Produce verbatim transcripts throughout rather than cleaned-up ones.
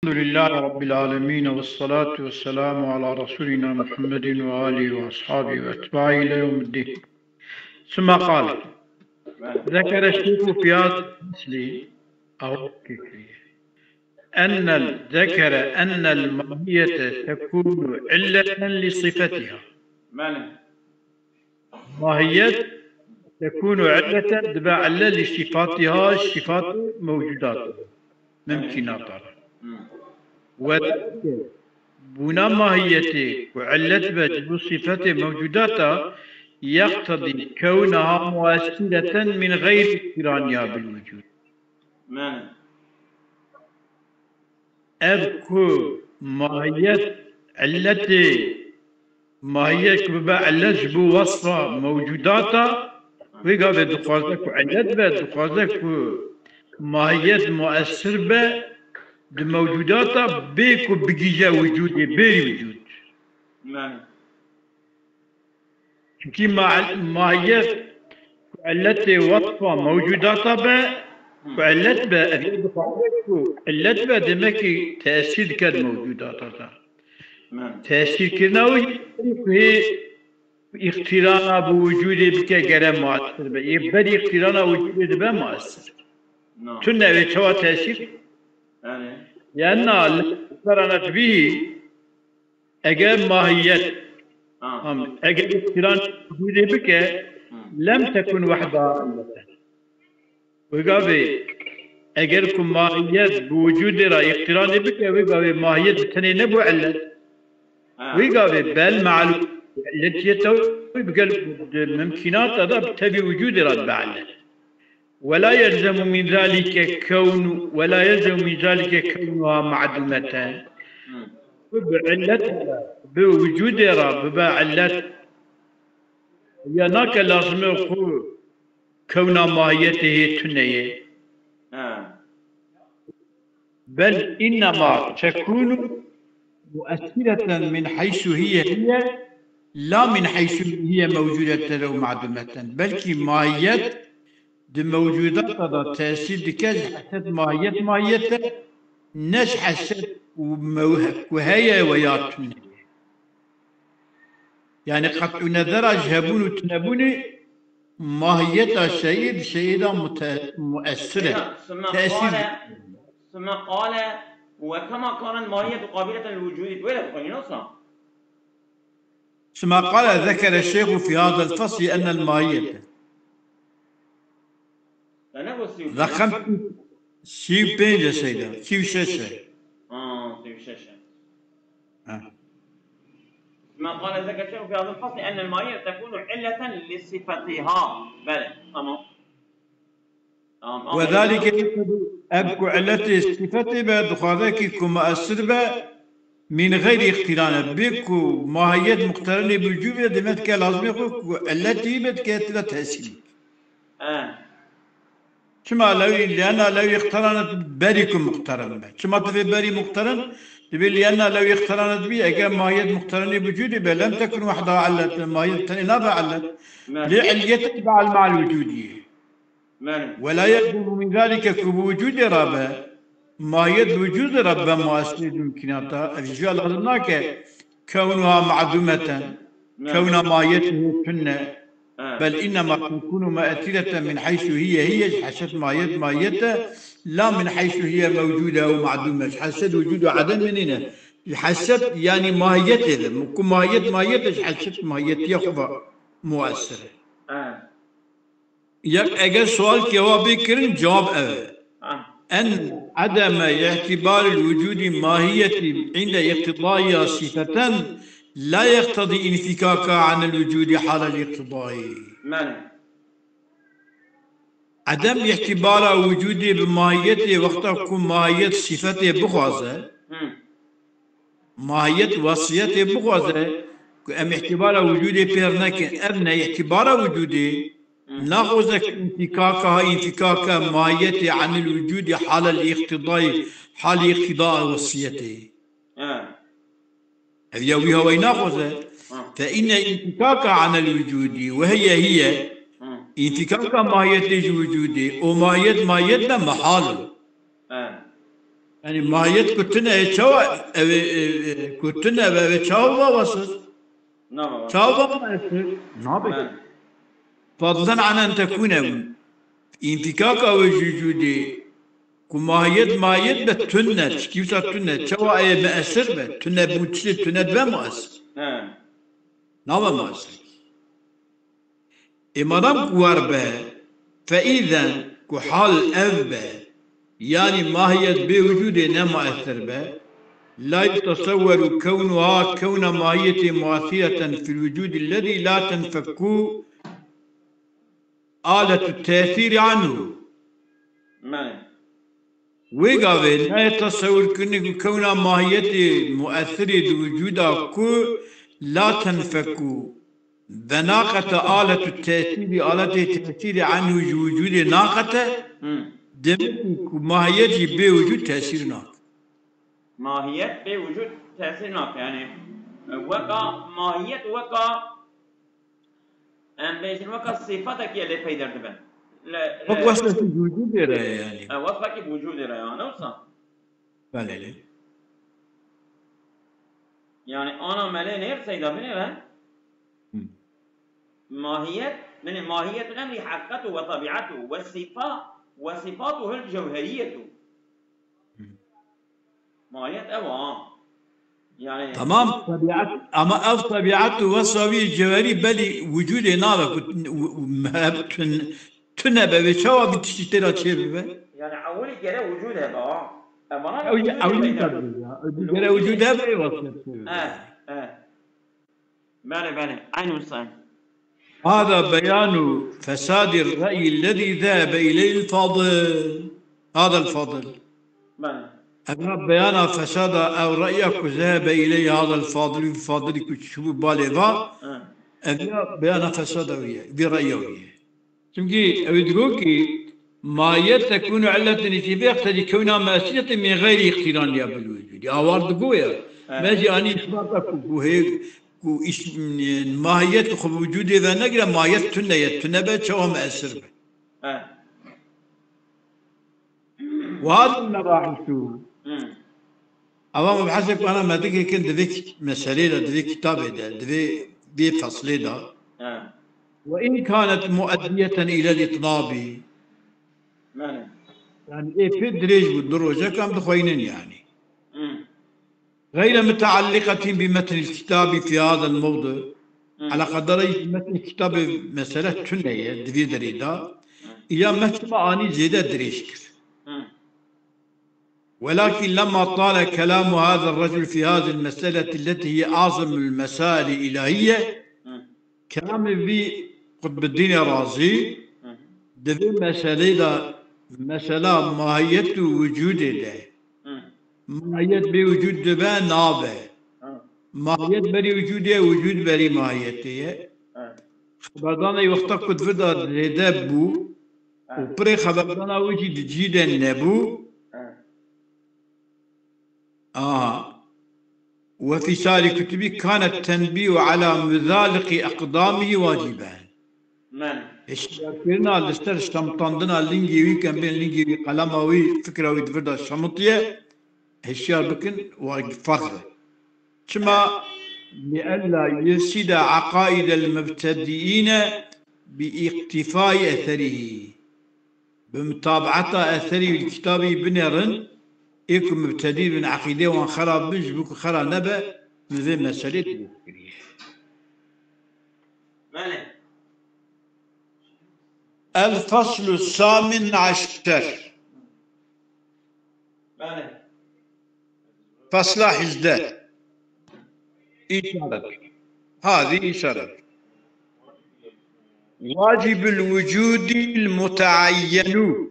الحمد لله رب العالمين، والصلاة والسلام على رسولنا محمد وآله وأصحابه وأتباعه إلى يوم الدين. ثم قال، ذكر الشيخ في هذا الفصل، أو أن ذكر أن الماهية تكون علة لصفتها. Belê. Mahiyet tekunu illeten, dibe ille li sifatiha, sifat mewcudat, mümkünat. Hmm. Ve buna mahiyetê ku illet be ji bo sifetê mewcudata, yeqtedî kewnaha muessireten min geyri iqtiraniha bil wucud. Belê. Ev ku mahiyet illetê, mahiyet ku bibe illet ji bo wesfa mewcudata, wê gavê dixwaze ku illet be, dixwaze ku mahiyet muessir be di mewcudata, bê ku bigihîje wicûdê, bêrî wicûd. Belê. Çunkî ma-, mahiyet ku illetê wesfa mewcudata be, ku illet be, ev ê dixwaze ku illet be, demekî tesîr dike di mewcudata de. Belê. Tesîrkirina wî ku hê îqtîrana bi wicûdê bike gere muessir be. Yê berî îqtîrana wicûdê dibe muessir. Na. Tune wê çawa tesîr? Belê. Lîenna li îqtîrana dibî, eger mahiyet, Ha. Em, eger îqtîran wicûdê bike, Hmm. lem tekun wehda illeten. Wê gavê, eger ku mahiyet bi wicûdê re îqtîranê bike, wê gavê mahiyet bi tenê nebû illet. Ha. Wê gavê bel meal illetiyete wî bi gel di mimkînata de bi tevî wicûdê re dibe illet. ولا يلزم من ذلك كون، ولا يلزم من ذلك كونها معدومة. Hmm. Bi illet, bi wicûdê re bibe illet. Ya nake lazim e ku kewna mahiyetê hê tune ye. Ha. بل إنما تكون مؤثرة من حيث هي هي، لا من حيث هي موجودة أو معدومة. Belkî mahiyet di mewcudata de tesîr dike, ji heset mahiyet mahiyet e, ne ji heset û mew-, ku heye we ya tune. Yani qet'u nezera ji hebûn û tunebûnê mahiyeta şeyê di şeyê de mute-, muessir e. Sima Tesîr qale, sima qale, وكما كانت ماهية قابلة للوجود. Wê de bixwînin, wisa? ثم قال ذكر الشيخ في هذا الفصل أن الماهية. Te ne got sî û pênc? Rakam sî û pênc e şeyda, sî û şeş e. Ha, sî û şeş e. Ha. ما قال ذكر الشيخ في هذا الفصل أن الماهية تكون علة لصفتها. Belê, tamam. Tamam, ama وذلك يقتضي, ev ku illetê sifetê be, dixwaze ki ku muessir be, min geyri iqtirane. Bê ku mahiyet muqterenê bi wicûd be, demek ke lazimê xwe ku illetê wî be dike tila tesîr. He. Çima lewî, liyena lewî iqteranet berî ku muqteren be. Çima tu vê berî muqteren? Dibê liyena lewî iqteranet bî, eger mahiyet muqterenê bi wicûdê be, lem tekun wehda illet, mahiyet tenê nabe illet. Belê. Lê illiyet tibal mal wicûdî ye. Belê. ولا يلزم من ذلك ku bi wicûdê re be, mahiyet bi wicûdê re be muessirê di mimkînata, ev jî lazim nake kewnuha ma'dûmeten, Belê. Kewna mahiyet hê tune. Ha. بل إنما تكون مؤثرة من حيث هي هي, ji heset mahiyet mahiyet e, la min heysu hiye mewcûde ew ma'dûme, ji heset wicûd û edemê nîne. Ji heset, yanî mahiyetê de, ku mahiyet mahiyet e, ji heset mahiyetiya xwe ve muessir e. Ha. Yek eger sual kewa bê kirin, cewab ev e. Ah. أن عدم اعتبار الوجود ماهية عند اقتضائها صفة لا يقتضي انفكاكها عن الوجود حال الاقتضاء. Belê. Edem îtîbara wicûdê bi mahiyetê wexta ku mahiyet sifetê bixwaze, Hmm. mahiyet wesiyetê bixwaze ku em îtîbara wicûdê pêr nekin, ev ne îtîbara wicûdê, Hı. naxwaze ku înfîkaka ha înfîkaka mahiyetê anil wicûdê halel îqtidayê, halê îqtida wesiyetê. He. Ev ya wî hawayî naxwaze. Hı. Fe inne înfîkaka anil wicûdî ve hiye hiye. Hı. Înfîkaka mahiyetê ji wicûdê, o mahiyet mahiyet be mehal o. He. Yani mahiyet ku tune ye, çawa ev ê, e, e, ku tune be, ev ê çawa ba wasif? Nava wasif. Çawa ba muessir? Nabe. Fadlen an en tekune. Înfikaka wê ji wicûdê ku mahiyet, mahiyet be tune, çikî wisa tune. Çawa ê muessir be? Tune bû tiştê tune dibe muessir. He. Nabe muessir. Ê madam ku wer be, feîzen ku hal ev be, yanî mahiyet bê wicûdê ne muessir be, la yutasewweru kewnuha kewna mahiyetê muessireten fil wicûdî lezî la tenfekku aletu tesîrî anhu. Belê. Wê gavê nayê tesewirkirinê ku kewna mahiyetê muessirê di wicûda ku la tenfeku venaqete aletu tesîrî, aletê tesîrê enhu ji wicûdê naqete, Hmm. demek ku mahiyet jî bê wicûd tesîr nake. Mahiyet bê wicûd tesîr nake. Yani weka mahiyet weka Em bêjin weka sîfatekî lê peyder dibe. Le, Wek le, wesfekî wicûdê re ye yani. E, wesfekî wicûdê re ye, ne wisa? Belê. Yani ana melê nêr seyda binê re. Hı. Mahiyet, yani mahiyet emrî heqîqetu ve tabiatu ve sifa, ve sifatuhul cewheriyetu. Hı. Mahiyet ev a. Yani Tamam, tabiat, ama ev tabiat û wesfa wî cewherî belî wicûdê nabe ku hep tun-, tune be, vê çawa bi tiştî tê de çê bibe? Yani ewilî gere wicûd hebe ha. Ev bana Ew wicûdê ewilî peyda tabii ya. Ew gere wicûd hebe, ê wesfet çê bibe. Eh, eh. Belê, belê. Eyn û sen. هذا بيان فساد الرأي الذي ذهب إليه الفاضل. هذا الفاضل. Belê. Ev ya beyana fesada ew re'ya ku zehebe ileyh hadal fadilî, fadilî ku çûbû balê va, Hı. ev ya beyana fesada wî ye, vî re'ya wî ye. Çimkî ew ê digo ki, mahiyet tekûnu illeten îtî vê iqtedî kewna mesiyetê min xeyrî îqtîraniya bil wicûdî. Awar digo ya. Evet. Me jî anî îsbata ku, ku hê, ku îs-, mahiyet xwe bi wicûdê venegire, mahiyet tune ye. Tune be, çawa meesir be. Evet. Wa hadi mebahisu. Hı. Ava mebhesek ana me dikikin di vê kit-, meselê de, di vê kitabê de, di vê, vê feslê de. He. Ve in kanet mueddiyeten ilel itnabi. Belê. Yani ê pê dirêj bû, du rojek em dixweynin yani. Hı. Gayre mutealliqetin bi metnil kitabi fi hadal mewdi. Hı. Eleqedara metnê kitabê mesele tune ye, di vê derê de. Hı. Ya me çima anî zêde dirêj kir. Hı. Welakin lemma tale kelamu hadal recul fi hadil meseleti leti hiye azamul mesail ilahiye. Hı. Kelamê vî Qutbuddînê Razî Hı. di vê meselê de, mesela mahiyet û wicûdê de, Hı. mahiyet bê wicûd dibe nabe. Hı. Mahiyet berî wicûdê ye, wicûd berî mahiyetê ye. Hı. Xeberdanê wexta ku di vir de zêde bû Hı. û pirê xeberdana wî jî di cî de nebû. Hı. Aha. Ve fî sari kutubî kanet tenbîhu ala muzaliqî eqdamî waciben. Men. Hişyarkirina li ser şemtandina lingê wî, kem bên lingê wî, qelema wî, fikra wî di vir de şemitiye, hişyar bikin, wa ferz e. Çima? Liella yufside eqaidel mubtediîne bi îqtîfayî eserî. Bi mutabaeta eserî wî li kitabî binêrin, ê ku mubtedî bin, eqîdê wan xerab bin, ji bo ku xera nebe, min vê meselê dirêj kiriye. Belê. El faslu samin eşer. Belê. Fasla hîzdeh. Îşaret. Hadî îşaret. Wacibul wucudil muteayyenu.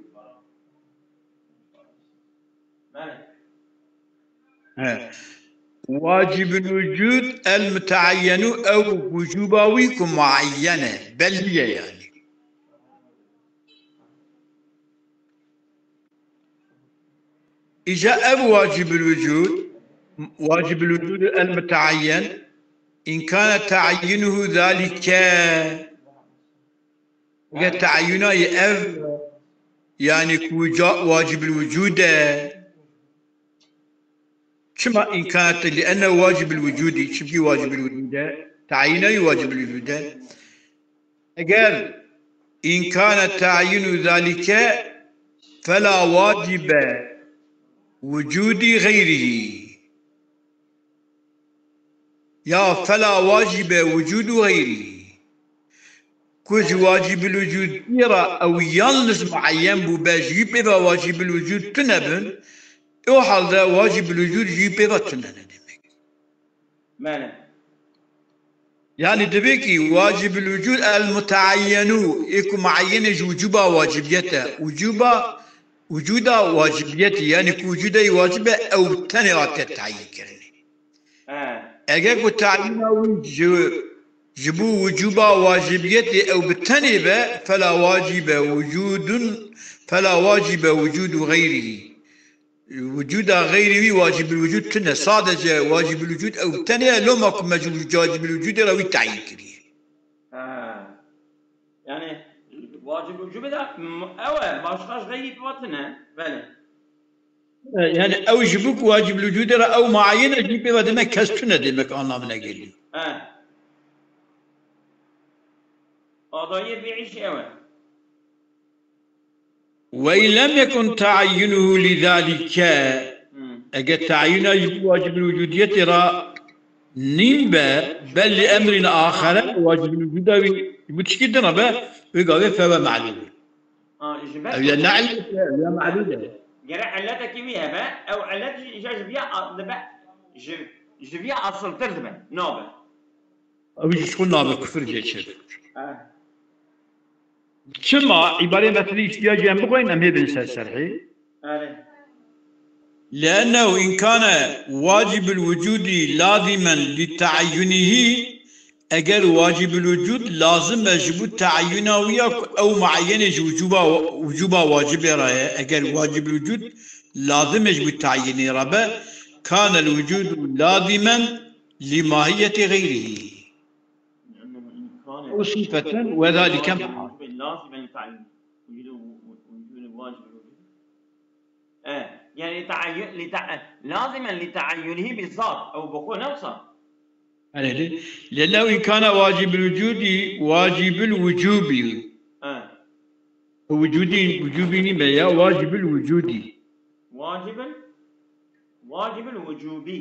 Belê. He. Wacibul wucud el muteayyenu ew wucuba wî ku muayyen e, bellî ye yani. Îca ev wacibul wucud, wacibul wucud el muteayyen, in kana teayyinuhu zalike. Eger teayyuna ye ev, yani ku ca-, wacibul wucud e, Çima in kane te-, li enne wacib il wicûdî, çimkî wacib il wicûd e, tayîna wî wacib il wicûd e. Eger in kane tayînu zalike fela wacibe wicûdî xeyrihî. Ya fela wacibe wicûdu xeyrî. Ku ji wacibul wicûdî re ew yalniz muayyen bû be, ji wî pê ve wacibul wicûd tune bin, o halde wacibul wicûd ji wî pê ve tune ne demek. Bele. Yani divê ki wacibul wicûd el mutaayyenu, ê ku muayyenê ji wicûba wacibiyet e. Wicûba, wicûda wacibiyetî, yani ku wicûdê wacib e, ew tenê hatiye tayîn kirinê. He. Eger ku tayîna wî ji, ji bo wicûba wacibiyetê ew bi tenê be, fela wacibe wicûdun, fela wacibe wicûdu xeyrî. Wicûda xeyrî wî wacibul wicûd tune. Sadece wacibul wicûd ew bi tenê ye, loma ku me ji wicû-, wacibul wicûdê re wî tayîn kiriye. Ha. Yani wacibul wicûdê de m-, ew e, başqa ji xeyrî pê ve tune. Bele. E, yani ew ji bo ku wacibul wicûdê re ew muayyen e, jî pê ve demek kes tune demek anlamına geliyor. He. Adayê bî jî ew e. Ve in lem yekun taayyunuhu li zalike. Hmm. Eger tayîna ji bo wacibul wicûdiyetê re nîn be, bel li emrin axere, wacibul wicûda wî ji bo tişkî din re be, wê gavê feve me'lûl. Ha, ji ber Ew ya ne illet e, ew ya me'lûl e. Gere illetekî wî hebe, ew illet jî îja ji viya a-, dibe, ji, ji viya asiltir dibe, nabe. Ew jî ji xwe nabe kufir jê çêbir. Ha. Çima? Îbarê metinî îhtiyacê em bixweynin, em hê bin ser serhê. Erê. لأنه إن كان واجب الوجود لازما لتعينه, eger wacibul wicûd lazim e ji bo tayîna wî ya ku ew muayyenê ji wicûba, wicûba wacibê re ye, eger wacibul wicûd lazim e ji bo tayînê re be, kane el wicûdu lazimen li mahiyetê xeyrihî. لأنه إن كان Ew sîfeten, ve zalike محال. لازما لتعينه. وجود، وجود واجب الوجود. E, yani li ta'ayyu-, li ta-, lazimen li ta'ayyunihi bizzat, ew bi xwe ne wisa. Erê, لأنه إن كان واجب الوجود واجب الوجوب. E. Wicûdî, wicûbî nîme ya, wacibul wicûdî. Wacibul, wacibul wicûbî.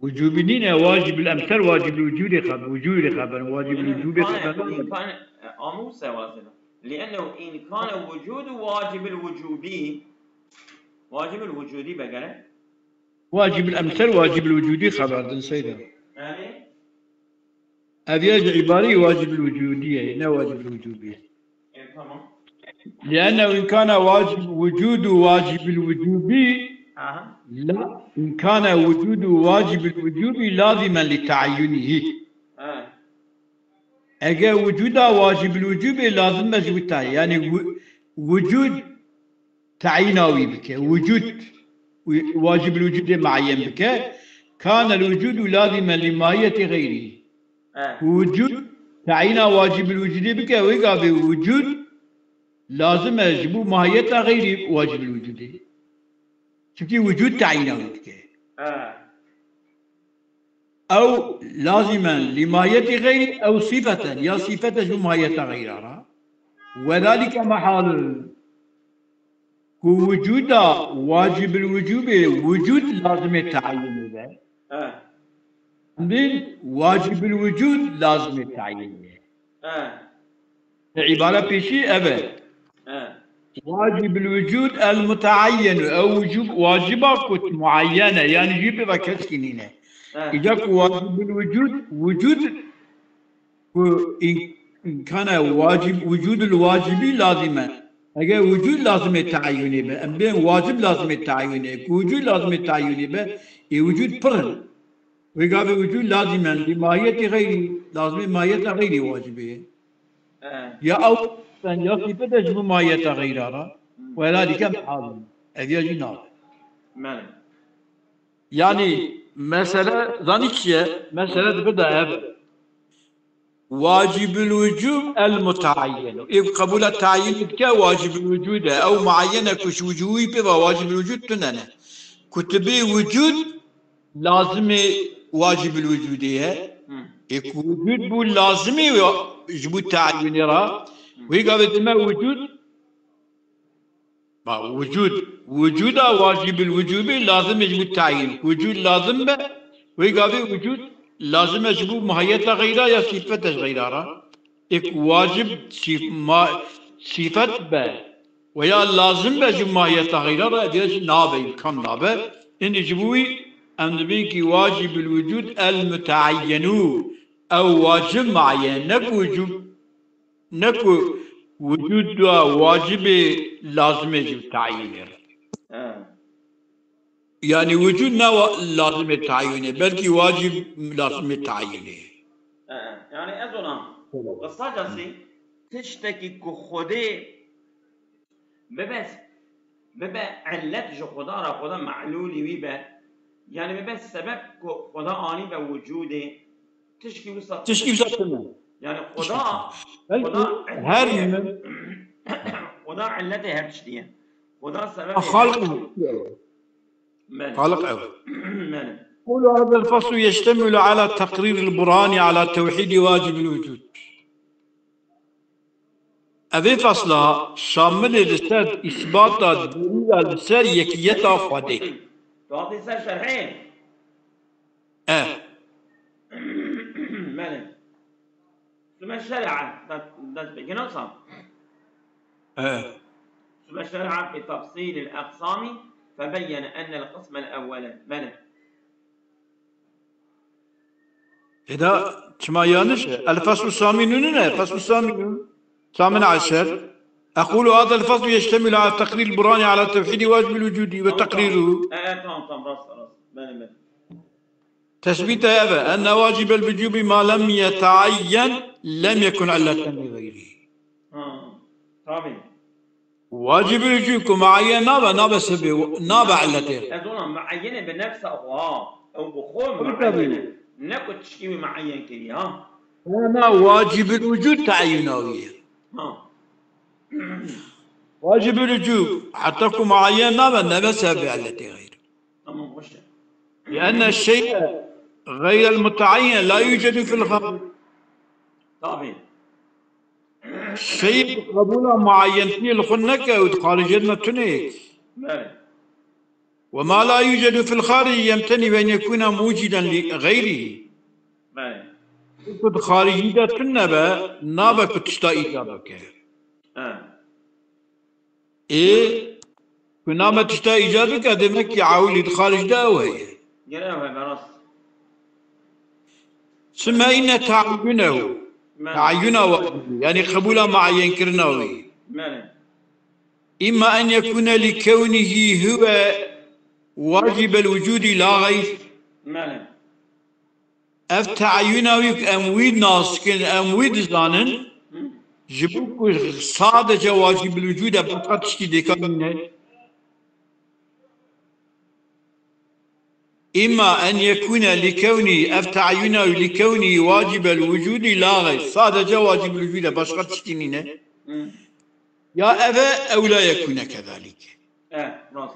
Wicûbî nîne, wacibul emser, wacibul wicûdê xeb-, wicûdê xeber, wacibul wicûbê xeber nîne. Lîannehu îmkane, îmkane, amûse wazîfe. Lîannehu îmkane wucûdu wacibul wucûbî. Wacibul wucûdî be gere. Wacibul emser, wacibul wucûdî xeber din seyda. Erê. Ev ya ji îbarî wacibul wucûdî ye, ne wacibul wucûbî ye. E, tamam. Lîannehu îmkane wacib, wucûdu wacibul wucûbî, Aha. la îmkane wucûdu wacibul wucûbî lazimen li taayyunihî. Ha. Eger wucûda wacibul wucûbê lazim be ji wî tayî, yani wi-, wucûd tayîna wî bike. Wicûd, wi-, wacibul wicûdê muayyen bike. Kane el wicûdu lazimen li mahiyetê xeyrî. He. Wicûd, tayîna wacibul wicûdê bike, wê gavê wicûd lazim e ji bo mahiyeta xeyrî wacibul wicûdê. Çimkî wicûd tayîna wî dike. He. Ew lazimen li mahiyetî xeyrî, ew sîfeten, ya sîfete ji bo mahiyeta xeyra re. Wedalîke mehalun. Ku wicûda wacibul wicûbê, wicûd lazimê tayînê be. He. Din wacibul wicûd lazimê tayînê. He. Îbare pêşî ev e. He. Wacibul wicûd el mutaayyenu. Ew wicûb, waciba ku muayyen e. Yani jî pê ve keskî nîne. He. Îca ku wacibul wicûd, wicûd ku îm-, îmkane wacib, wicûdul wacibî lazim e. Eger wicûd lazimê tayînê be, em bên wacib lazimê tayînê. Ku wicûd lazimê tayînê be, ê wicûd pir in. Wê gavê wicûd lazim e, li mahiyetê xeyrî, lazimê mahiyeta xeyrî wacibê ye. He. Ya ew sen ya sîfet e ji bo mahiyeta xeyra re. Hmm. Wela dikem hal. Ev ya jî nabe. Bele. Yani mesele zanî çi ye? Mesele di vir de ev e. Wacibul wicûb el mutayyen. Ê qebûla tayîn dike wacibul wicûd e. Ew muayyen e ku ji wicû wî pê ve wacibul wicûd tune ne. Ku tu bê wicûd lazimê wacibul wicûdê ye. Ê ku wicûd bû lazimê ji bo teyînê re, wê gavê dime wicûd, ba, wicûd, wicûda wacibul wicûdê lazim e ji bo teyîn. Wicûd lazim be, wê gavê wicûd lazim e ji bo mahiyeta xeyra ya sîfeta ji xeyra re. Ê ku wacib sîf-, ma-, sîfet be, weya lazim be ji mahiyeta xeyra re, ev jî nabe, îmkan nabe. Hindî ji bo wî em dibên ki wacibul wicûd el muteeyyenû, ew wacib mueyyen, ne ku wicûd, ne ku wicûd da wacibê lazimê ji teyînê re. He. Yanî wicûd ne wa-, lazimê teyînê, belkî wacib lazimê teyînê. He, yanî ez ona, qisacasî, tiştekî ku Xwedê bibe, bibe illet ji Xweda re, Xweda me'lûlî wî be, yanî bibe sebeb ku Xweda anî be wicûdê, tişkî wisa, tişkî wisa tune. Yanî Xweda, tişkî tune. Belkî Xweda her illetê, min Xweda illetê her tiştî ye. Xweda sebebê Xaliq her tiştî ye. Belê. Xaliq ew. Belê. قول هذا الفصل يشتمل على تقرير البرهان على توحيد واجب الوجود. Evê fesla şamilê li ser îsbata delîla li ser yekiyeta Xwedê. Tu hatî ser şerhê? E. Belê. ثم شرع، دست، دست بگنوسا. E. ثم شرع في تفصيل الأقسام فبين أن القسم الأول. Belê. Eda çima yanlış e? El faslu saminun ne? Faslu saminun. Samin aşer. أقول هذا الفصل يشتمل على تقرير البرهان على توحيد واجب الوجود وتقريره. E, e, tamam, tamam, rast, rast. Belê, belê. Tesbîta ev e, enne wacibel wucûbî ma lem yeteyyen lem yekun illeten li xeyrî. Ha, tabii. Wacibul wucûb ku muayyen nabe, nabe sebê, nabe illetê. Ez ona muayyene bi nefsa xwe, ha. Ew bi xwe muayyen e. Ne ku tişkî wî muayyen kirî, ha. Na, na, wacibul wucûd teyîna wî ye. Ha. Wacibul wucûb, heta ku muayyen nabe, nebe sebebê illetê xeyr. Tamam, hoş e. لأن الشيء غير المتعين لا يوجد في الخارج. Tabii. Şey qebûla muayyentiyê li xwe neke û di xaricê de tune. Belê. وما لا يوجد في الخارج يمتنع أن يكون موجدا لغيره. Belê. Ku di xaricî de tune be, nabe ku tişta îcad bike. He. Ê, ku name tişta îcad bike, demek ki ewilî di xaricî de ew heye. Gere ew hebe, rast. Sime inne taayyunehu. Belê. Taayyuna wacibî, yanî qebûla muayyenkirina wî. Belê. İmma en yekune li kewnihi huve wacibel wucudi la gayr. Belê. Ev teyîna wî ku em wî nas dikin, em wî dizanin, Hı. ji bo ku sadece wacibul wucûd e, başqa tiştî dêka nîne. Îma en yekûne li kewnî, ev teyîna wî li kewnî wacibel wucûdî la xeyr. Sadece wacibul wucûd e, başqa tiştî nîne. Hı. Ya ev e, ew la yekûne kezalîk. E, rast.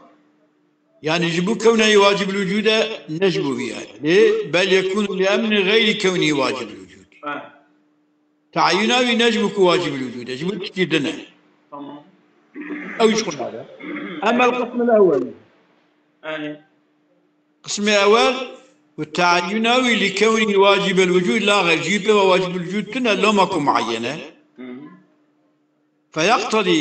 Yani ji bo kewna wî wacibul wucûd e, ne ji bo vî ye. Lê bel yekûn li emni xeyrî kewni wacibul wucûd. E. Teyîna wî ne ji bo ku wacibul wucûd e, ji bo tiştî din e. Tamam. Ew ji xwe nade. Emel qismul ewel. Yani. Qismê ewel û teyîna wî li kewni wacibul wucûd la xeyr. Jî pê ve wacibul wucûd tune, loma ku muayyen e. Hı hı. فيقتضي,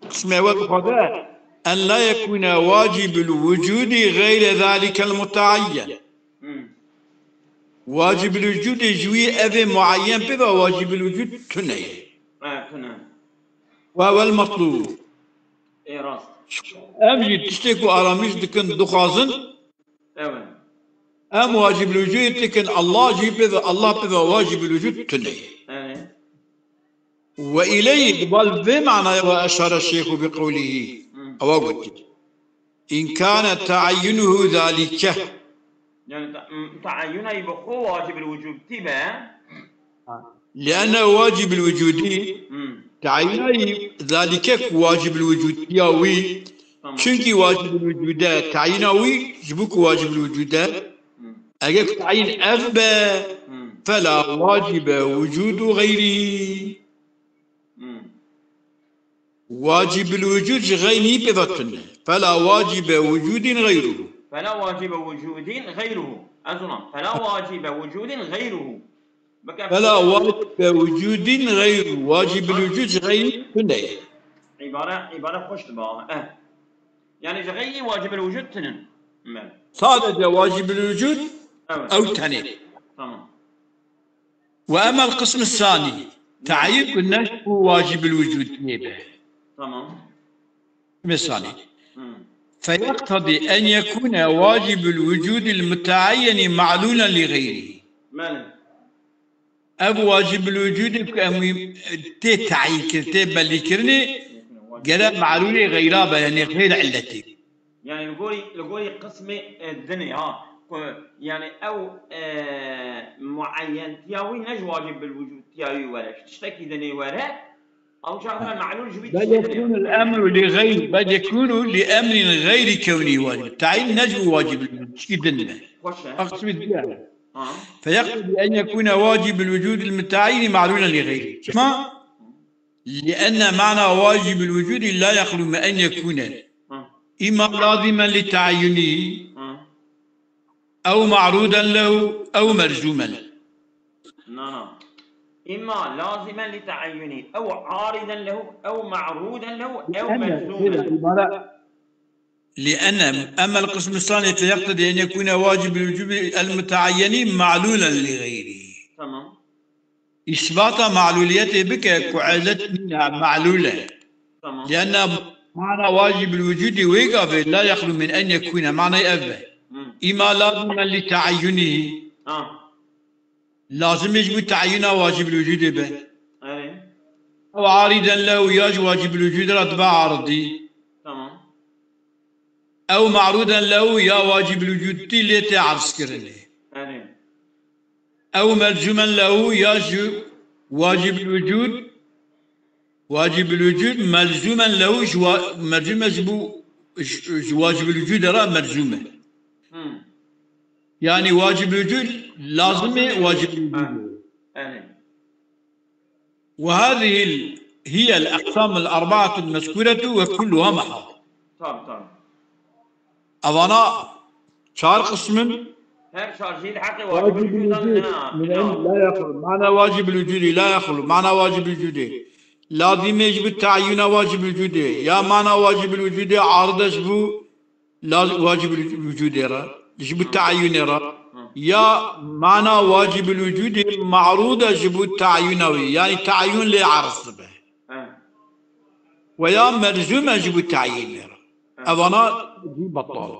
qismê we dixwaze, en la yekûne wacibul wucûdî xeyre zalikel muteyyen. Hmm. Wacibul wucûdê ji wî evê muayyen pê ve wacibul wucûd tune ye. Ha, tune. Ve huwel metlûb. Ê rast. Em jî tiştê ku aramîş dikin, dixwazin, Evet. Em wacibul wucûd dikin, Allah jî pê ve, Allah pê ve wacibul wucûd tune ye. Evet. Ve ileyhi, di bal vê manaya ve eşare şeyhu bi qewlihi. Hı. Ewa gotî. İn kâne teayyunuhu zalike. Yani ta-, m-, teayyuna yî bi xwe wacibul wucûd tî be. Ha. Li'ennehu wacibul wucûdî. Hı. Teayyuna yî zalike ku wacibul wucûd ya wî Tamam. Çunkî wacibul wicûd e, tayîna wî ji bo ku wacibul wicûd e, Hı. eger ku tayîn ev be, Hı. fela wacibe wicûdu xeyrî. Hı. Wacibul wicûd ji xeynî pê ve tune. Fela wacibe wicûdin xeyruhu. Fela wacibe wicûdin xeyruhu. Ez ona. Fela wacibe wicûdin xeyruhu. Bike Fela wacibe wicûdin xeyruhu. Wacibul wicûd ji xeynî tune ye. Îbare, îbare xweş dibe. Eh. Yani ji xeynî wacibul wicûd tinin. Me. Sadece wacibul wicûd Evet. ew tenê. Tamam. Ve emel qism sanî. Tayîn ku ne ji bo wacibul wicûd tê be. Tamam. Qismê sanî. Hı. Feyeqtedî en yekûne wacibul wicûdil mutaayyeni ma'lûlen li xeyrî. Belê. Ev wacibul wicûdê ku em wî tê tayîn kir, tê belîkirinê, gere ma'lûlê xeyra be, yani xeyr illetê. Yani li gorî, li gorî qismê, e, dinê ha. Ku, yani ew, e, muayyentiya wî ne ji wacibul wicûdiya wî were. Ji tiştekî dinê were. Ew çax me ma'lûl ji wî Bel tiştê dinê. yekûnul emru li xeyr, bel yekûnu li emrin xeyrî kewnî wacib. Tayîn ne ji wacibul wicûd, tişkî din be. Xweş e. Ev qismê diya. Ha. Feyeqtedî en yekûne wacibul wicûdil mutaayyeni ma'lûlen li xeyrî. Çima? Li enne mana wacibul wicûdî la yexlû min en yekûne. Ha. Îma lazimen li taayyunî. Ha. Ew ma'rûden lehu ew melzûmen. Na, na. Îma lazimen li taayyunî, ew ariden lehu, ew ma'rûden lehu, ew Li enne, melzûmen. Îbare, li enne, emel qismu sanî feyeqtedî en yekûne wacibul wicûdî el mutaayyeni ma'lûlen li xeyrî. Tamam. Îsbata ma'lûliyetê bike ku illet nîne, ma'lûl e. Tamam. Lianna mana wacibul wicûdî wê gavê la yexlû min en yekûne, manayê ev be. Hı. Îma lazimen li taayyunî. Ha. Lazim e ji bo tayîna wacibul wicûdê be. Erê. Ew ariden lehu ya ji wacibul wicûdê re dibe aridî. Tamam. Ew ma'rûden lehu ya wacibul wicûdî lê tê erzkirinê. Erê. Ew melzûmen lehu ya ji wacibul wicûd, wacibul wicûd melzûmen lehu ji wa-, melzûm e ji bo, ji, ji wacibul wicûdê re melzûm e. Hmm. Yani wacibul wicûd lazim e wacibul wicûdê. Ha. Erê. Ve hâzihil hiyel eqsamul erba'atul mezkûretu ve kulluha mahal. Tamam, tamam. Evana çar qism in. Her çar jî li heqê wacibul wicûdan ne, ne. Min la yexlu. Mana wacibul wicûdî la yexlu. Mana wacibul wicûdê. Lazimê ji bo tayîna wacibul wicûdê. Ya mana wacibul wicûdê aride ji bo Laz-, wacibul wicûdê re, ji bo tayînê re. Hı. Ya mana wacibul wicûdê ma'rûd e ji bo tayîna wî. Yani tayîn lê erz dibe. Hı. Ve ya melzûm e ji bo tayînê re. Hı. Evana jî betal.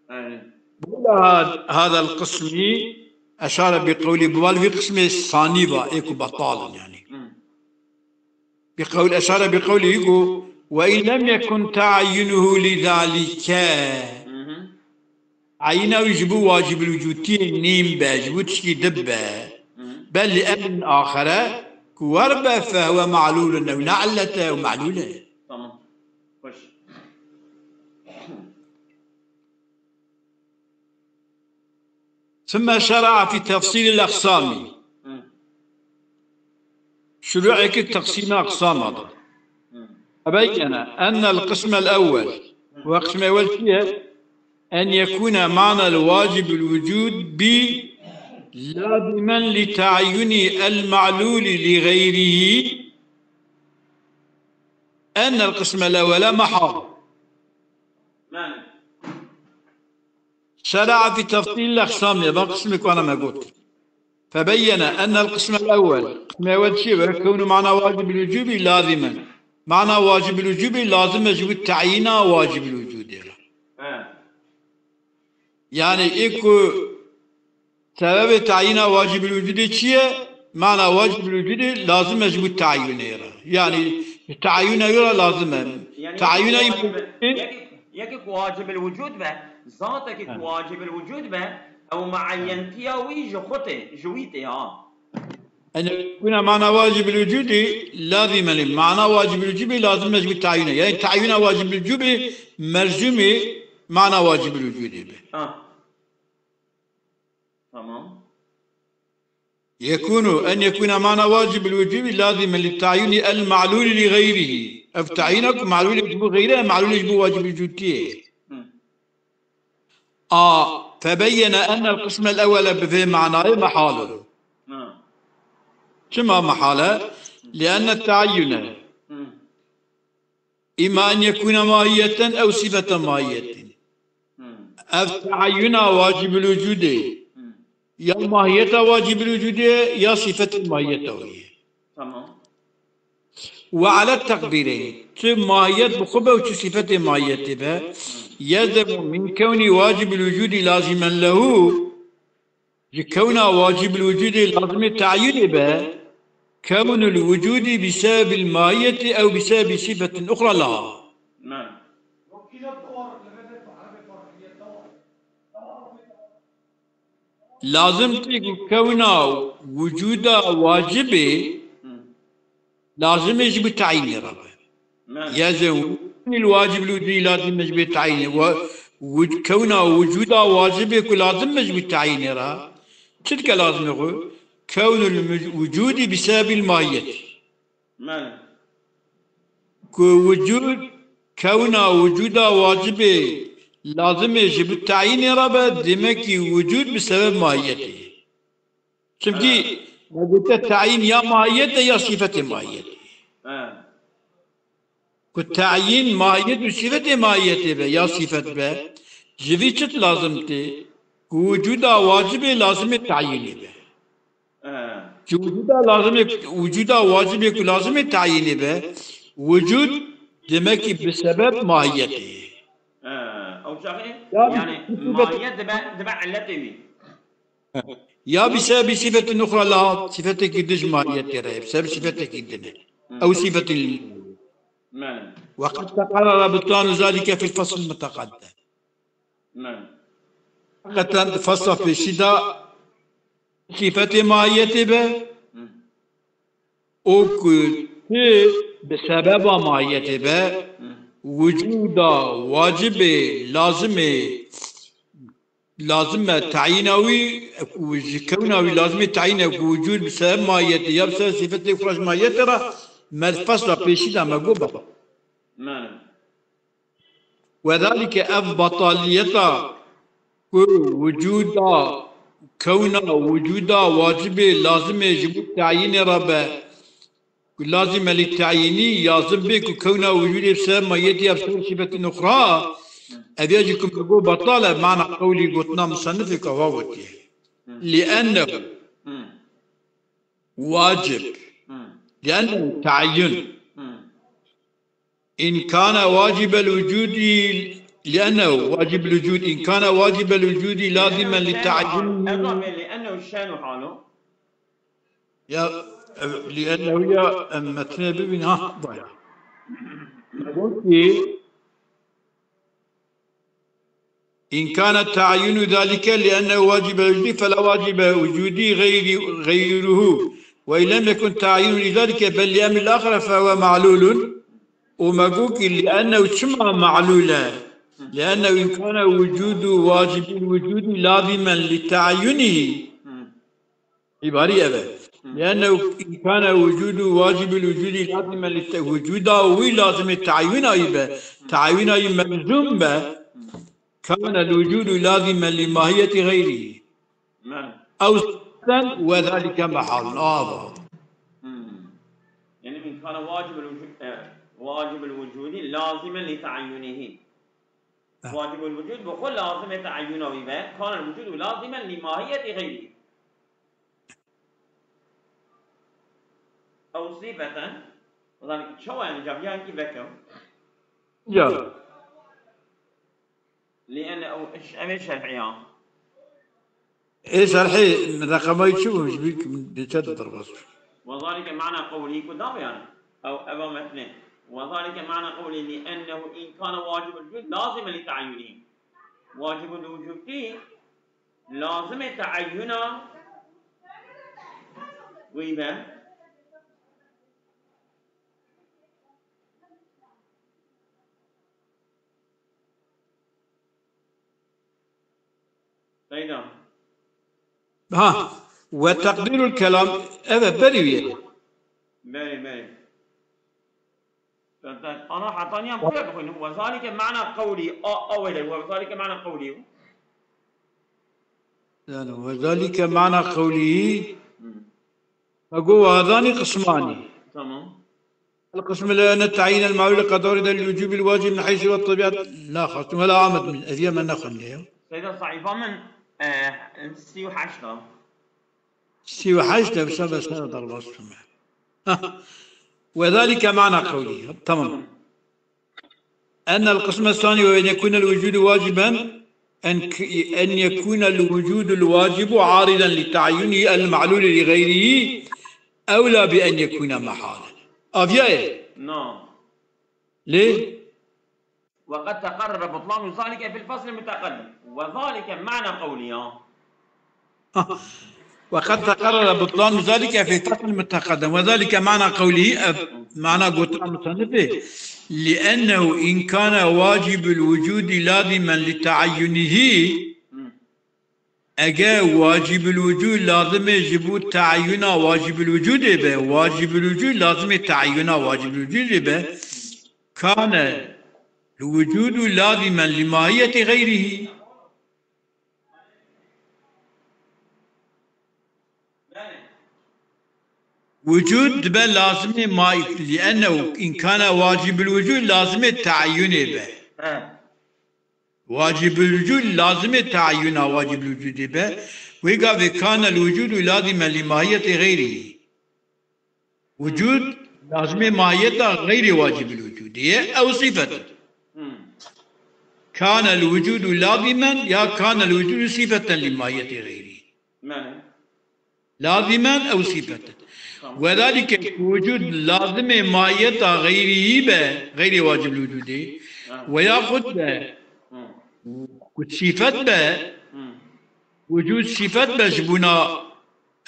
Hı. Bila had-, hadal qismî eşare bi qewlî, bi wal vî qismê sanî va, ê ku betal in yani. Hı. Bi qewl-, eşare bi qewlî ku, "Ve in lem yekun taayyunuhu li zalike." Hı hı. Tayîna wî ji bo wacibul wicûdiyê nîn be, ji bo tişkî din be. Hı. Bel li emrin axere ku wer be, fehwe ma'lûlun, ew ne illet e, ew ma'lûl e. Tamam. Xweş. Sümme şera'a fi tefsîlil eqsamî. Hı. Şuru'ê kir teqsîma eqsama da. Hı. Febeyyene ennel qismel ewwel. Ve qismê ewwel çi ye? En yekûne manel wacibul wicûd bi lazimen li taayyuni el ma'lûli li xeyrihî. Ennel qismel ewwele mahal. Şera'a fi tefsîl eqsamê, va qismê ku ana me got. Febeyyene ennel qismel ewwel. Qismê ewwel çi ye? Ve kewnu mana wacibul wicûbî lazimen. Mana wacibul wicûbî lazim e ji bo tayîna wacibul wicûdê re. He. Yani ê ku sebebê tayîna wacibul wicûdê çi ye? Mana wacibul wicûdê lazim e ji bo tayînê re. Yani tayîna wî re lazim e. Yani tayîna yekê ku wacib-, yekê, yekê ku wacibul wicûd be, zatekê ku wacibul wicûd be, ew muayyentiya wî ji xwe tê, ji wî tê ha. En yekûne mana wacibul wicûdî lazîmen li. Mana wacibul wicûdî lazim e ji bo tayînê. Yani tayîna wacibul wicûdî melzûmî mana wacibul wicûdî be. Ha. Tamam. Yekûnu, en yekûne mana wacibul wicûdî lazîmen li tayînî el ma'lûlî li xeyrihî. Ev tayîna ku ma'lûlê ji bo xeyrê, ma'lûlê ji bo wacibul wicûdî ye. Hı. A, febeyyene ennel qismel ewwele bi vê manayê mehalun. Ha. Çima mehale? Lienne teayyune Hı. îma en yekûne mahiyeten ew sifete mahiyetin. Hı. Ev teayyuna wacibul wicûdê Hı. ya mahiyeta wacibul wicûdê ya sifetê mahiyeta wî ye. Tamam. Ve ala teqdîrê çi mahiyet bi xwe be û çi sifetê mahiyetê be, yelzemu min kewnî wacibul wicûdî lazîmen lehu, ji kewna wacibul wicûdê lazimê tayînê be, kewnul wicûdî bi sebebil mahiyetî ew bi sebebi sifetin uxra laha. Mem. Lazim tê ku kewna wicûda wacibê Hı. lazimê ji bo tayînê re be. Mem. Yezin il wacib lûdî lazim e ji bo tayînê. Wa, wicû-, kewna wicûda wacibê ku lazim e ji bo tayînê re. Çi dike lazim e xwe? Kewnul muc-, wicûdî bi sebebil mahiyet. Mem. Ku wicûd, kewna wicûda wacibê lazim e ji bo tayînê re be, demek ki wicûd bi sebeb mahiyetê. Çimkî me gote tayîn ya mahiyet e ya sifetê mahiyetê. Ha. Ku tayîn mahiyet û sifetê mahiyetê be ya sifet be, ji vî çi lazim tê? Ku wicûda wacibê lazimê tayînê be. Ha. Ji wicûda lazimê, wicûda wacibê ku lazimê tayînê be, wicûd demek ki bi sebeb mahiyetê. Ha. Ew çaxê Yani, yani sifet- mahiyet dibe, dibe illetê wî. Ya bi sebebî sifetin uxra la sifetekî dij mahiyetê re, bi sebeb sifetekî din e. Ew sifetin Mem. Ve qed teqarrara butlanu zalike fil fasl muteqaddem. Mem. Heqeten di fasla pêşî de sifetê mahiyetê be Hı. û ku ti bi sebeba mahiyetê be, wicûda wacibê lazimê, lazim e tayîna wî, ku ji kewna wî lazimê tayîn e ku wicûd bi sebeb mahiyetê ya bi sebeb sifetê xwe ji mahiyetê re, me di fasla pêşî de me got baba. Mem. Wedalike ev betaliyeta ku wicûda, kewna wicûda wacibê lazimê ji bo tayînê re be, ku lazim e li tayînî, lazim bê ku kewna wicûdê bi sebeb mahiyetê ya bi sebeb sifetin uxra, ev ya jî ku me got betal e, mana qewlî gotina musennifê ku hava gotiye. Liennehu Hı. wacib. Hı. Liennehu tayin. Hı. إن كان واجب الوجود، لأنه واجب الوجود، إن كان واجب الوجود لازما للتعين. Ew lê liennehu şenu halo. Ya, e, liennehu ya, e, metnê bibîn, ha, baya. Belkî, إن كان تعين ذلك لأنه واجب الوجود فلا واجب وجودي غير، غيره، وإن لم يكن تعين لذلك بل لأمر الآخر فهو معلول. û me got ki لأنه çima معلول e? لأنه إن كان وجود واجب الوجود لازما لتعينه. Îbarî ev e. لأنه إن كان وجود واجب الوجود لازما لت-، wicûda wî lazimê tayîna wî be. Tayîna wî melzûm be. كان الوجود لازما لماهية غيره. Mem. Ew sen وذلك محال. Ava. Hmm. Yani إن كان واجب الوجود, e, واجب الوجود لازما لتعينه. Wacibul vücud bi xwe lazim e teyîna wî be. Kana vücudu lazimen li mahiyetî xeyrî. Ew sifeten, yani çawa yani caviyan ki vekim? Ya. Li en ew, ev ê şerhiya. Ê şerhê reqemayî çi bû? Ji bîr dê çet derbas. وذلك معنى قوله ku dav yani. Ew eva metnê. وذلك معنى قوله لأنه إن كان واجب الوجود لازما لتعينه. Wacibul vücudî lazimê teyîna Wî be. Seyda. Ha, ve teqdîrul kelam, evet, berî wî ye. Berî, berî. Ana heta niyan kuya bixwînim. Ve zalike mana qewlî. A, a wele. Ve zalike mana qewlî. Yani, ve zalike mana qewlî. Hı. Ve go ve zani qismani. Tamam. القسم الأول أن التعيين المعلول قد ورد للوجوب الواجب من حيث هو الطبيعة. لا، خاص ولا عامة من أذية من نخن ليه. Seyda, sayfa min, e, sî û heşt a. Sî û heşt de, bişe, bişe, derbas bûme. وذلك معنى قوله. Tamam. أن القسم الثاني وأن يكون الوجود واجبا، أن ك-، أن يكون الوجود الواجب عارضا لتعينه المعلول لغيره أولى بأن يكون محالا. Aviyaye. No. Lê? وقد تقرر بطلان ذلك في الفصل المتقدم. وذلك معنى قولي، ha. وقد تقرر بطلان ذلك في الفصل المتقدم. وذلك معنى قوله، ev mana gotina musannifê, لأنه إن كان واجب الوجود لازما لتعينه، Hı. Eger wacibul wucûd lazimê ji bo teyûna wacibul wucûdê be, wacibul wucûd lazimê teyûna wacibul wucûdê be, kane wucûdu lazimen li mahiyetê xeyrihî. Wucûd dibe lazimê ma-, li ennehu înkana wacibul wucûd lazimê teyûnê be. He. Wacibul wucûd lazimê teyûna wacibul wucûdê be. Wê gavê kanel wucûdu lazime li mahiyetê xeyrî. Wucûd lazimê mahiyeta xeyrê wacibul wucûdê ye. Ew sîfet e. Hmm. Kanel wucûdu lazimen ya kanel wucûdu sîfeten li mahiyetê xeyrî. Mene. Lazimen ew sîfet e. Tamam. Wedalike ku wucûd lazimê mahiyeta xeyrî be, xeyrê wacibul wucûdê, Ha. Veya xud be, Hı. Ku sîfet be, Hı. Wucûd sîfet be ji bûna,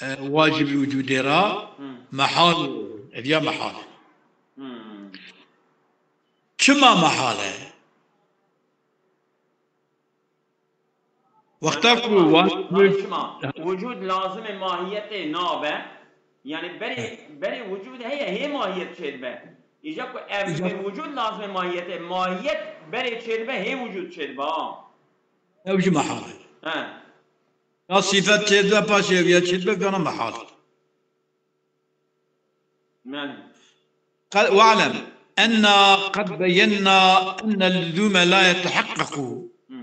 e, wacibul wucûdê ra, Hı. Mehal, ev ya mehal e. Hı. Çima mehal e? Wexta ku Yanî, wan yanî çima? Wucûd lazimê mahiyetê nabe. Yanî berê, berê wucûd heye, hê mahiyet çêdibe. Îja ku ev Îja- wucûd lazimê mahiyetê, mahiyet berê çêdibe, hê wucûd çêdibe, ha. Ew jî mehal e. He. Ya sîfet çêdibe, paşê ev ya çêdibe, gana mehal. Yani. قد، واعلم أنا قد بينا أن اللزوم لا يتحقق. Hı.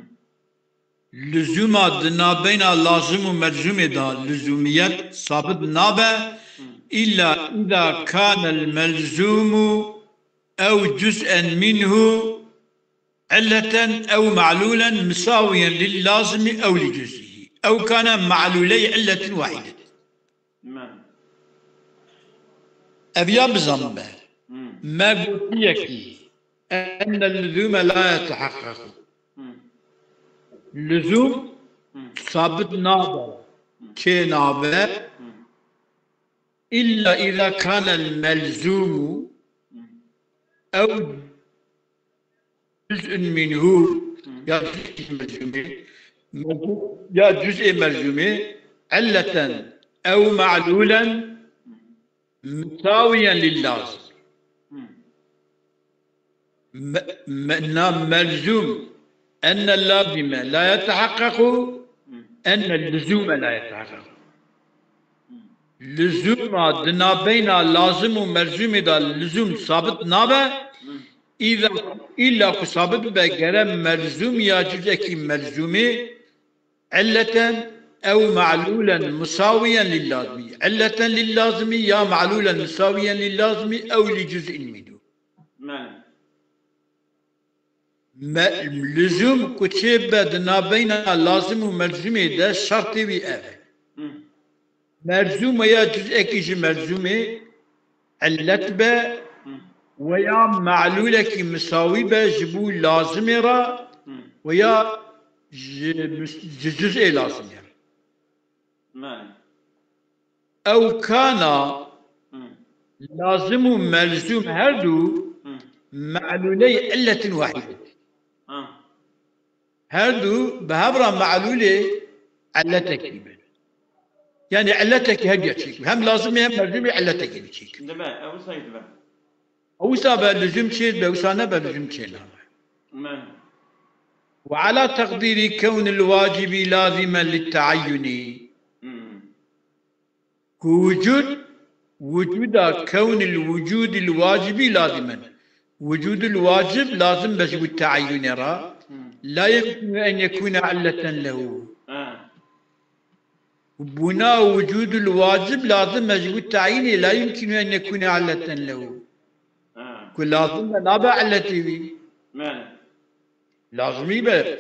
Lizûma di nabeyna lazim û melzûmê de lizûmiyet sabit nabe. Hı. إلا إذا كان الملزوم أو جزءا منه علة أو معلولا مساويا للازم أو لجزئه أو كان معلولي علة واحدة. Me. Ev ya bizanbe. Hmm. Me gotiye ki, enne lüzume la yetehaqqequ. Hmm. Lüzum Hmm. sabit nabe, Hmm. çê nabe. Hmm. İlla iza kanel melzumu Hmm. ew cüz'ün minhu, Hı. Ya cüz'ê melzumê, melzum, ya cüz'ê melzumê, illeten ew ma'lulen Hı. Misawiyen lil lazim. Hı. Me-, me-, na melzum, enne lazime la yetehaqqequ, Hı. Enne lüzume la yetehaqqequ. Hı. Lüzuma di nabeyna lazim û melzumê de lüzum sabit nabe. Hı. Îza, îlla ku sabit be gere melzum ya cüzekî melzumê illeten ew ma'lulen musawiyen lil lazimî. Illeten lil lazimî ya ma'lulen musawiyen lil lazimî ew li cüz'in minhu. Me-, lüzum ku çê be di nabeyna lazim û melzumê de şertê wî ev e. Hı. Melzum veya cüz'ekî ji melzumê illet be Hı. Veya ma'lulekî misawî be ji bo lazimê re Hı. Veya ji mis-, ji cüz'ê lazimê re. Me. Ew kana lazim û melzûm her du me'lûley illetin wahîdet. Her du bi hev re me'lûlê illetekî bin. Yani illetekî her ya çêk. Hem lazimê hem melzûmê illetekî çêk. Dibe, ew sayî dibe. Ewsa be lüzum çê be, ewsa ne be lüzum çê nabe. Ve ala teqdîrî kewnil wacibi lazimen lit teayyunî. Ku wicud, wicuda kewnil wicudil wacibi lazimen. Wicudil wacib lazim be ji bo teayyunê re. La yemkinu en yekune illeten lehu. Buna wicudil wacib lazim e ji bo tayînê, la yumkinu en yekune illeten lehu. Ku lazim be nabe illetê wî. Lazimî be.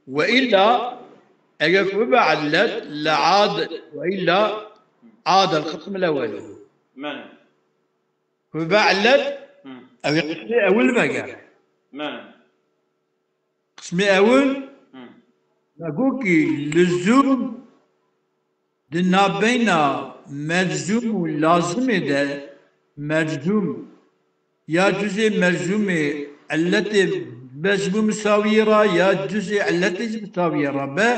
Ve illa eger ku bibe illet, le ad, ve illa adel qism lewelu. Ku bibe illet, ew ê qismê ewil vegere. Qismê ewil, me got ki lizûm di navbeyna melzûm û lazimê de melzûm ya cuzê melzûmê illetê be ji bo misawiyê re ya cuzê illetê ji misawiyê re be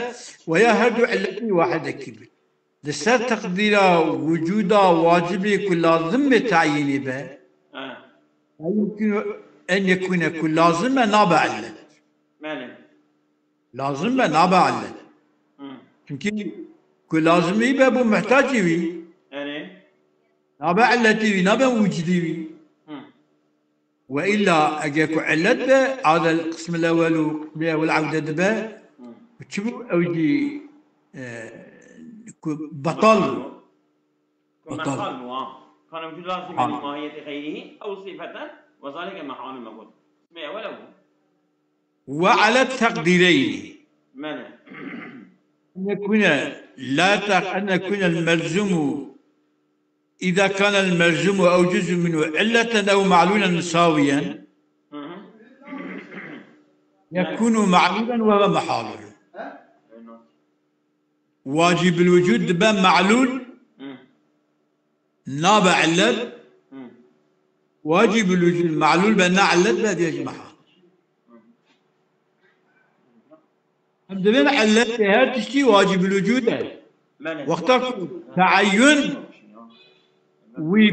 we ya her du illetê wahidekî be. Li ser teqdîra wicûda wacibê ku lazim be tayînê be, la yumkinu en yekûne ku lazim e nabe illet. Lazim be nabe illet. Çimkî ku lazimî be bû muhtacî wî. Nabe illetî wî, nabe wicdî wî. Ve illa eger ku illet be, adel qismil ewel û qismê ewel ewde dibe, ku çi bû ew jî, e, ku betal bû. Ku betal bû, ha. Kana vücud lazim yani mahiyeti gayrihi, ew sifeten, ve zalike mehalun mevhul. Qismê ewel ew bû. Ve ala teqdîreynî. Mene. En yekune, la teq-, en yekune el melzumu, iza kana el melzumu ew cüz'u minhu illeten ew ma'lulen misawiyen, yekunu ma'lulen ve huve mehalun. Wacibul vücud dibe ma'lul, nabe illet, wacibul vücud ma'lul be, ne illet be, diye jî mehal. Em dibên illetê her tiştî wacibul vücud e. Wexta ku teayyun wî,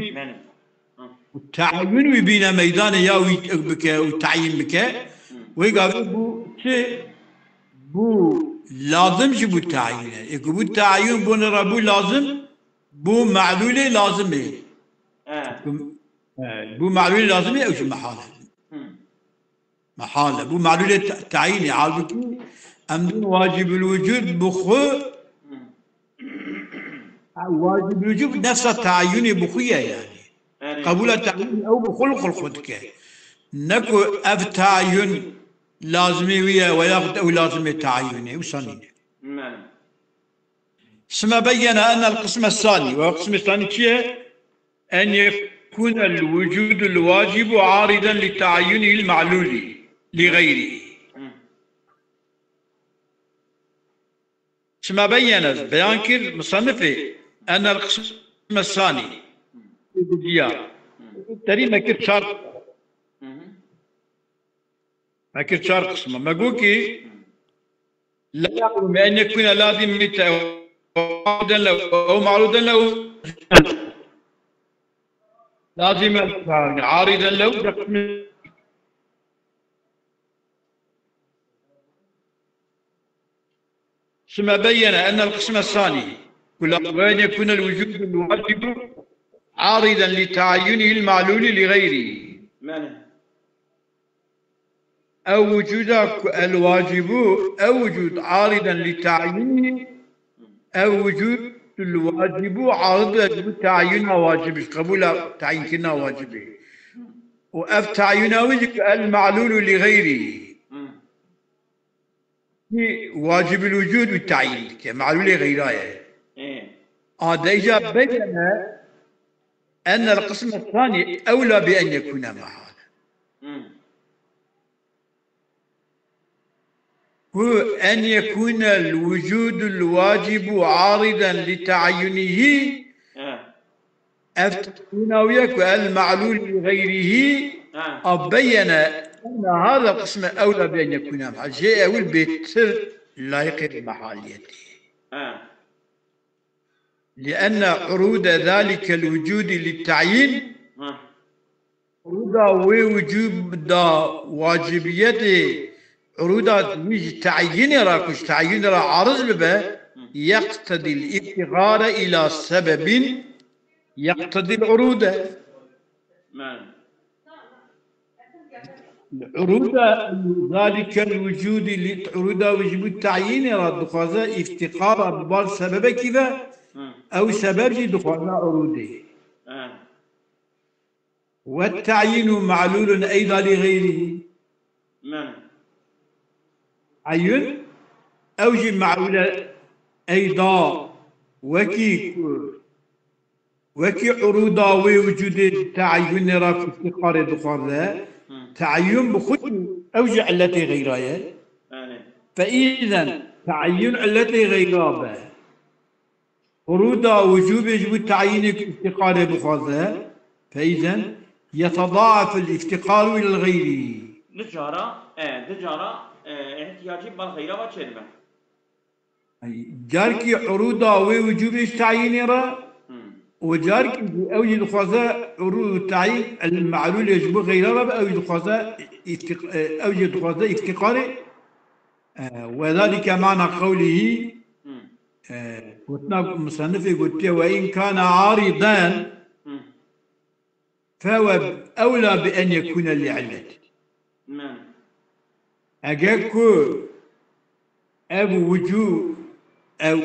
teayyun wî bîne meydanê ya wî bike û tayîn bike, wê gavê bû çi? Bû lazim jî bû tayîn e. Ê ku bû tayîn bûne re bû lazim, bû me'lûlê lazimê. Bû me'lûlê lazimê ew jî mehal e. Mehal e. Bû me'lûlê te-, tayînê. Halbukî em dibên wacibul vücud bi xwe, wacibul vücud nefsa tayînê bi xwe ye yani. Qebûla tayînê ew bi xwe li xwe dike. Ne ku ev tayîn lazimê wî ye veya ew lazimê tayînê. Wisa nîne. Sime beyyene enel qisme sani. Ve qismê sani çi ye? En yekûnel vücudul vacibu ariden li taayyunil ma'lûli li gayrihi. Sime beyyene, beyan kir musannifê, enel qisme sani. Diya. Terî me kir çar. Me kir çar qisma. Me got ki, la ya'lemu en yekûne lazim li te-, ew ma'lûden lehu, ew ma'lûden lehu. Lazim el-, ariden lehu. Sime beyyene enel qisme sani. Kula, ve en yekûnel vücudul vacibu ariden li taayyunihil ma'lûli li gayrihi. Ew wicûda ku el wacibû, ew wicûd ariden li tayînî, ew wicûdul wacibû arid be ji bo tayîna wacibî, qebûla tayînkirina wacibê. Û ev tayîna wî jî ku el ma'lûlû li xeyrî. Kî wacibul wicûd û tayîn dike, ma'lûlê xeyra ye. A de îca beyyene enel qisme sanî ewla bi en yekûne mehal. Ku en yekûnel wicûdul wacibû ariden li taayyunihî, Ev tefsîrna wî ye ku el ma'lûl li xeyrihî Ha. a beyyene ene hada qisme ewla bi en yekûne. Jê ewil bêtir layiqê bi mehaliyetê. Ha. Li enne urûde zalikel wicûdî li ta'yîn Ha. Uruda wê wicûd da wacibiyetê uruda wî ji teyînê re ku ji teyînê re ariz bibe, yeqtedî l-îftîqare îla sebebîn, yeqtedî l-urude. Men. Uruda zalikel wicûdî li uruda wî ji bo teyînê re dixwaze îftîqara bi bal sebebekî ve, Hı. ew sebeb jî dixwaze urudê. Ha. والتعيين معلول أيضا لغيره. Men. Teyîn, ew jî me'lûl e eyda wekî ku, wekî urûda wê wicûdê teyînê re ku îftîqarê dixwaze, Hı. teyîn bi xwe jî ew jî illetê xeyra ye. Belê. Fe îzen teyîn illetê xeyra be. Urûda wicûbê ji bo teyînê ku îftîqarê bixwaze, fe îzen yeteda'ef îftîqaru îl xeyrî. Di cara, e, di cara, e, ihtiyacî bal xeyra va çêdibe. Carkî urûda wê wicûbê ji teyînê re Hı. û carkî jî ew jî dixwaze urû teyîn el me'lûlê ji bo xeyra re be, ew jî dixwaze îftiq-, e, ew jî dixwaze îftîqarê, e, we zalike mana qewlihî, Hı. e, gotina musennifê gotiye, "Ve in kana ariden Hı. fewe ewla bi en yekune li illet." Men. Eger ku ev wicû ev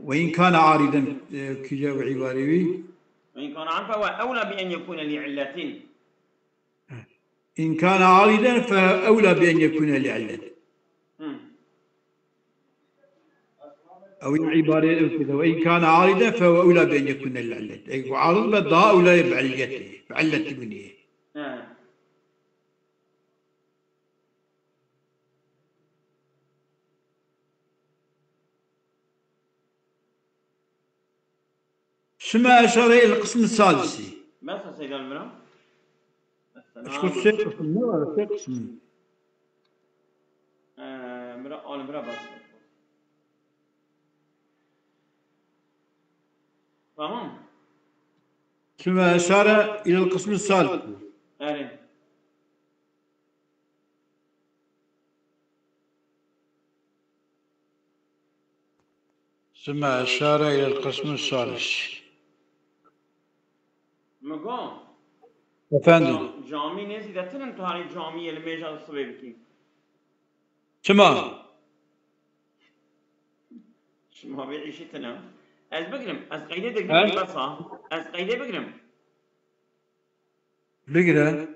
ve in kana ariden, e, kije ev îbarê wî? Ve in kana an fewe ewla bi en yekune li illetin. In kana ariden fe ewla bi en yekune li illet. Hı. Ew in îbarê ew kide ve in kana ariden fe ewla bi en yekune li illet. Ey ku arid be daha ewla ye bi illeti. Bi illeti biniye. Ha. Şima eşare il qismi salisi. Bes e Seyda Mira. Eşko sê qism ne var, sê qism. Ee, Mira, al Mira bas. Tamam. Şima eşare il qismi salisi. Erê. ثم أشار إلى القسم الثالث. Min got, Efendim. cam-, camî nêzî de tinin tu hanî camiyê li mêja sibê bikî. Çima? Şima vê îşî tine. Ez bigirim, ez qeydê He? digirim besa. Ez qeydê bigirim. Bigire.